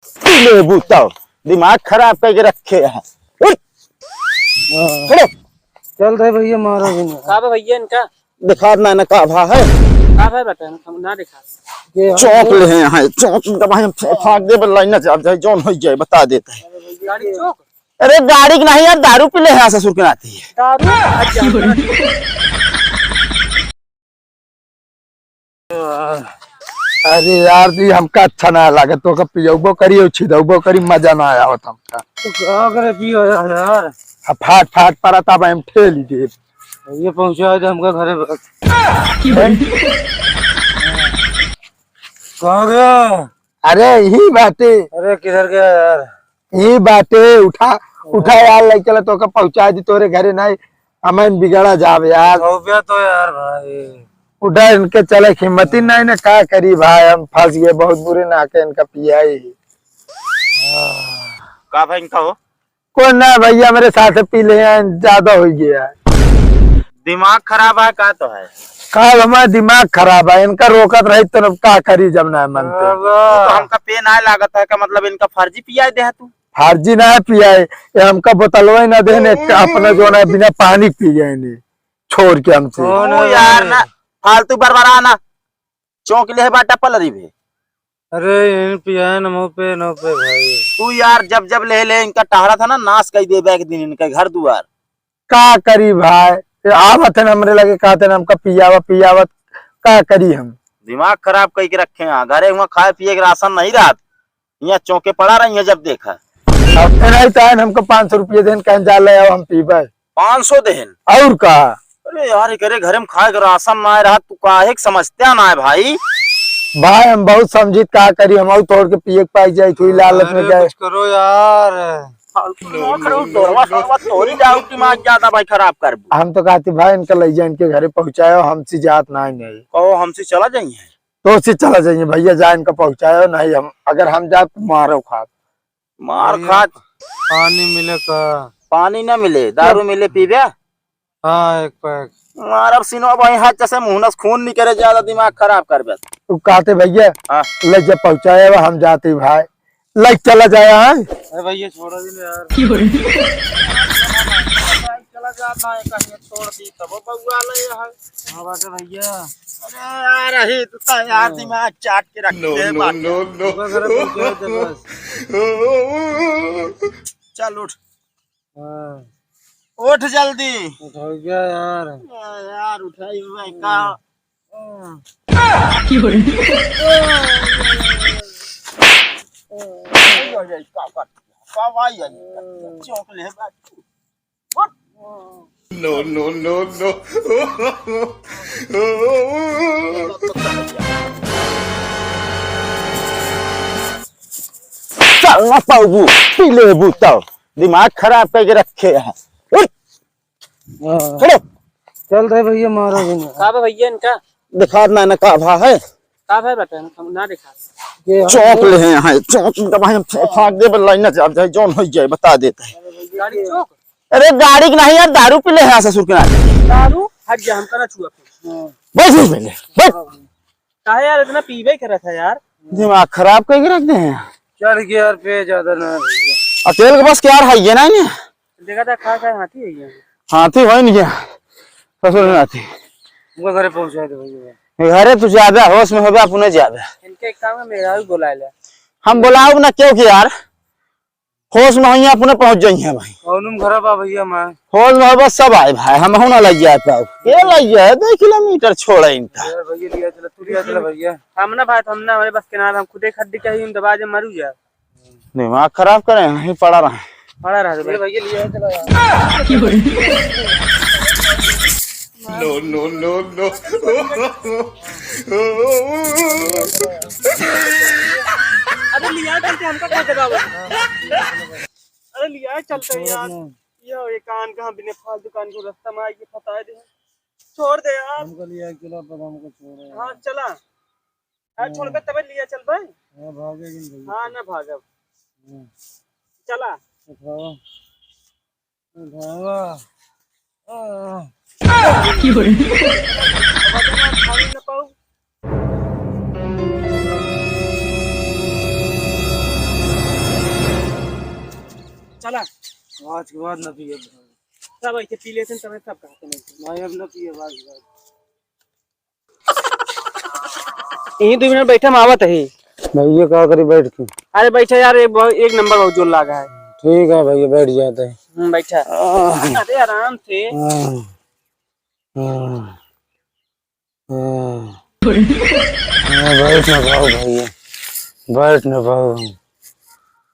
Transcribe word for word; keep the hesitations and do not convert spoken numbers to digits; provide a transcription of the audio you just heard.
पी लेबू तब। दिमाग खराब करके रखे हैं। उठ। हाँ। खड़े। चल दे भैया, मारा भी नहीं। का बा भैया इनका? दिखात ना, ना का भा है। का भा बेटा, हम ना देखा। ये चौंक ले हैं, हैं, चौंक इनका भाई हम फे-, फाँक दे, बल्ला ना जाब जाए, जौन होइ जाए, बता देते हैं। गाड़ी चौंक? अरे गाड़ी के नहीं यार, दारू पी ले हैं ससुर के नाती। दारू? अच्छा। अरे यार जी, हमका अच्छा ना लागत, तोका पियउबो करी और छिदउबो करी, मजा ना आवत हमका। तो का करे पियो यार, यार? अब फाट फाट पड़ा तब हम ठेली दे। ये पहुंचा दे हमका घरे बस। कहाँ गया? अरे यही बाटे। अरे किधर गया यार? यही बाटे, उठा, उठा यार, ले चला तोका पहुंचा दी तोरे घरे, नहीं अमन बिगड़ा जाब यार। हो गया तो यार भाई। उठा, इनके चले हिम्मती नहीं ना, का करी भाई, हम फंस गए बहुत बुरे नाके इनका पियाई। का भाई इनका हो? कोई ना भैया, मेरे साथ पी ले हैं, ज्यादा हो गया है। दिमाग खराब है का तो है? का हमारा दिमाग खराब है, इनका रोकत रही तो अब का करी जब ना मानते। तो हमका पे ना लागत है का, मतलब इनका फर्जी पियाई दे है तू? फर्जी ना पियाई, ये हमका बोतलवा ही ना देने, अपना जो ना बिना पानी पी गए नहीं, छोड़ के हमसे। कौन तू है यार भाई? ना फालतू बरबरा ना, चौंक ले बाटा पलरी भी। अरे इन पिया नमो पे नो पे भाई। तू यार जब जब ले ले इनका टहरा था ना, नाश कर देबे एक दिन इनके घर दुआर। का करी भाई, ये आवत है ना हमरे लगे, कहते ना हमका पियावा पियावत, का करी हम? दिमाग खराब कई के रखे हैं, घरे हुआ खाए पिए के राशन नहीं रहत, यहाँ चौंके पड़ा रही है जब देखा। अब तो नहीं तो है, हमको पाँच सौ रुपये देन, कहीं जा ले आओ, हम पीबे। पाँच सौ देन? और का? अरे यार, एकरे घरे में खाए के राशन ना रहा, तू काहे के समझते ना है भाई? भाई हम बहुत समझित का करी, हम और तोड़ के पिए के पाई जाए, थोड़ी लालच में अरे जाए। कुछ करो यार। फालतू ना करो, तोरवा, तोरवा, तोरी जाओ, दिमाग ज्यादा भाई खराब कर। हम तो कहती भाई इनका ले जाए, इनके घरे पहुँचाओ, हमसे जात ना है नहीं। कहो हमसे चला जाइए। तो से चला जाइए भैया, जा इनका पहुँचाओ, नहीं हम, अगर हम जाए तो मारो खात। मार भैया, खात। पानी मिले का? पानी ना मिले, दारू मिले पीबे? हाँ, एक पैक। मारब सिनो भाई, हाथ जैसे मुहनस खून निकले, ज्यादा दिमाग खराब करबे। तू कहते भैया, हाँ। ले जब पहुँचाए बा, हम जाते भाई। ले चला जाए, हाँ? अरे भैया, छोड़ा भी नहीं यार। चला जाता है, कहीं छोड़ दी, तब बउआ ले है। हाँ, बात है भैया। अरे यार, अही तो यार, हाँ। दिमाग चाट के रख दे, नो, बात। No, no. बस, अरे, पहुँचा दे बस। चल उठ। हाँ। उठ जल्दी। उठाओ क्या यार? आ, यार, उठाई हुआ है का? हाँ। का बात? का भाई है? चौक ले बात। उठ। No, no, no, no. चल ना पाउबू, पी लेबू तब। दिमाग खराब करके रखे हैं। उठ। हाँ। खड़े। चल रहे भैया, मारा भी नहीं। का बा भैया इनका? दिखात ना, ना का भा है। का भा बेटा, हम ना देखा। ये चौंक ले हैं, हैं, चौंक इनका भाई हम फे-, फाँक दे, बल्ला ना जाब जाए, जौन होइ जाए, बता देते हैं। गाड़ी चौक? अरे गाड़ी के नहीं यार, दारू पी ले हैं ससुर के नाती। दारू? हट जा, हमका ना छुआ फिर। हाँ। बैठ पहले, बैठ। काहे यार, इतना पीबे करत है यार? दिमाग खराब करके रख दे हैं। चढ़ के यार पे ज्यादा ना भैया। अकेल के बस के यार है ये ना, ने? देखा था, खा खा हाथी है ये। हाथी होई नहीं क्या? ससुर में हाथी। हमको घरे पहुंचा दे भैया। घरे तू ज्यादा होश में होबे, अपने ज्यादा। इनके एक काम है, मेहरारू बुला ले। हम बुलाओ ना क्यों कि यार, होश में होइए, अपने पहुंच जाइए भाई। कौन में घरा बा भैया मैं? होश में होबे सब आए भाई, हम हूं ना लग जाए पाओ। ये लग जाए, दो किलोमीटर छोड़े इनका। यार भैया लिया चला, तू लिया चला भैया। हम ना भाई, हम ना, हमारे बस के ना, हम खुदे खड्डी कहीं दबा दे, मरू जा। दिमाग खराब करे, यहीं पड़ा रहे। पड़ा रहे, ये भैया लिया चला यार। No, no, no, no। अरे लिया चलते, हमका क्या दबाव? अरे लिया चलते यार। ये, ये कान कहाँ बिना फालतू कान को रास्ता में आके फंसा दे। छोड़ दे यार। हमको लिया चला, पर हमको छोड़ यार। हाँ, चला। हाँ, हाँ। छोड़ के तबे लिया चल भाई। हाँ, भागे जिन भैया। हाँ, ना भागब। हाँ। चला। उठाओ। उठाओ। आह। अब अपना खाने न पाऊ। आज के बाद ना पिए। सब ऐसे पी लेते हैं, तब सब कहते नहीं। भाई, अब ना पिए, भाई, भाई। यहीं दो मिनट बैठा, हम आवत ही। भैया, का करी बैठ के? अरे बैठा यार, एक बहुत, एक नंबर बहुत जोर लागा है। ठीक है भैया, बैठ जाते हैं। हम्म, बैठा। आह। अरे आराम से। आह। आह। आह। आह, बैठ ना पाओ भैया, बैठ ना पाओ।